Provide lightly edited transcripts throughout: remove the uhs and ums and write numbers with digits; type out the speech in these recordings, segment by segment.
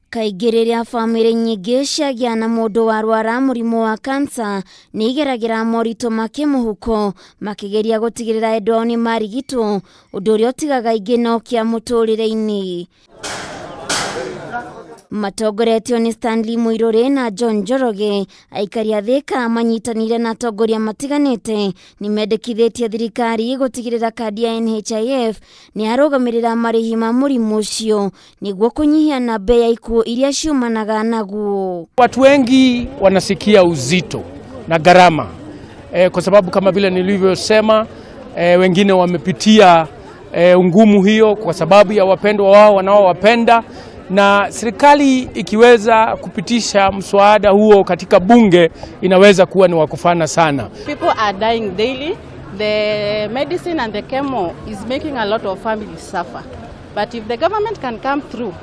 Kaingĩ rĩrĩa bamĩrĩ nyingĩ ciagĩa na mũndũ warwara mũrimũ wa kansa nĩ igeragĩra moritũ ma kĩmũhuko makĩgeria gũtigĩrĩra endwa ao nĩ marigitwo, ũndũ ũrĩa ũtigaga aingĩ na ũkĩa mũtũrĩre-inĩ. Matongoretio nĩ Stanley Muiruri na John Njoroge, aikari a Thika manyitanĩire na atongoria matiganĩte nĩ mendekithĩtie thirikari gũtigĩrĩra kandi ya NHIF nĩ yarũgamĩrĩra marĩhi ma mũrimũ ũcio nĩguo kũnyihia namba ya ikuũ iria ciumanaga naguo. Watu wengi wanasikia uzito na gharama kwa sababu kama vile nilivyosema, wengine wamepitia ungumu hiyo kwa sababu ya wapendwa wao wanaowapenda, na serikali ikiweza kupitisha mswada huo katika bunge inaweza kuwa ni wakufana sana. People are dying daily. The medicine and the chemo is making a lot of families suffer. But if the government can come through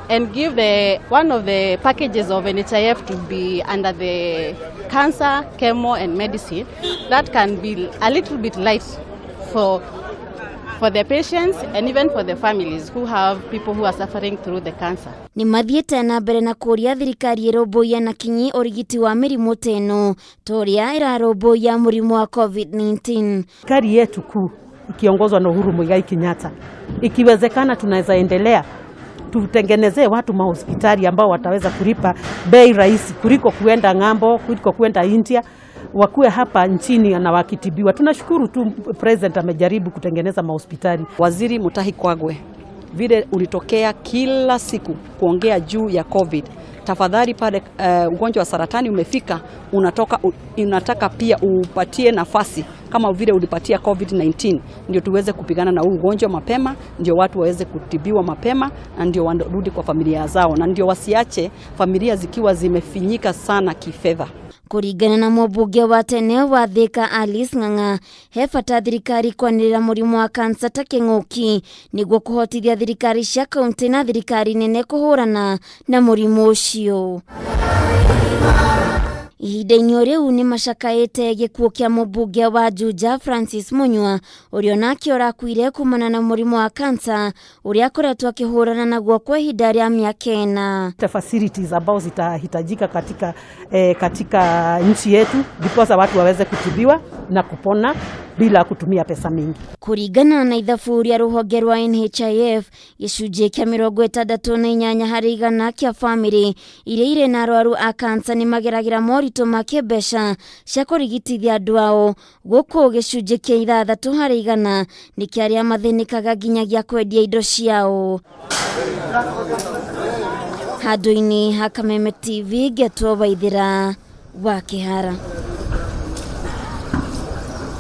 and give the one of the packages of NHIF to be under the cancer, chemo and medicine, that can be a little bit light for the patients and even for the families who have people who are suffering through the cancer. Nĩ mathiĩte na mbere na kũũria thirikari ĩrũmbũiye na kinyi ũrigiti wa mĩrimũ ta ĩno ta ũrĩa ĩrarũmbũiya mũrimũ wa COVID-19. Serikali yetu kuu ikiongozwa na Uhuru Muigai Kenyatta, ikiwezekana tunaweza endelea tutengenezee watu mahospitali ambao wataweza kulipa bei rahisi kuliko kuenda ng'ambo, kuliko kuenda India, wakuwe hapa nchini na wakitibiwa. Tunashukuru tu president amejaribu kutengeneza mahospitali. Waziri Mutahi Kagwe, vile ulitokea kila siku kuongea juu ya COVID, tafadhali pale ugonjwa wa saratani umefika, unataka pia upatie nafasi kama vile ulipatia COVID-19, ndio tuweze kupigana na huu ugonjwa mapema, ndio watu waweze kutibiwa mapema, na ndio warudi kwa familia zao, na ndio wasiache familia zikiwa zimefinyika sana kifedha. Kũringana na mũmbunge wa tene wa Thika Alice Ng'ang'a, he bata thirikari kwanĩrĩra mũrimũ wa kansa ta kĩng'ũki nĩguo kũhotithia thirikari cia kaunti na thirikari nene kũhũrana na mũrimũ ũcio. Ihinda-inĩ o rĩu nĩ macakaĩte gĩkuũ kĩa mũmbunge wa Juja Francis Munyua, ũrĩa onake ũrakuire kumana na mũrimũ wa kansa ũrĩa akoretwo akĩhũrana naguo kwa ihinda rĩa mĩaka 4. Facilities ambao zitahitajika katika nchi yetu ndiposa watu waweze kutibiwa na kupona bila kutumia pesa mingi. Kũringana na ithabu rĩa rũhonge rwa NHIF, gĩcunjĩ kĩa 68% kĩa bamĩrĩ iria irĩ na arwaru a kansa nĩ mageragĩra moritũ ma kĩmbeca cia kũrigitithia andũ ao, gũkũ gĩcunjĩ kĩa 6% nĩ kĩa arĩa mathĩnĩkaga nginyagia kwendia indo ciao. Handũ-inĩ ha Kameme TV, ngetwo Waithĩra wa Kĩhara.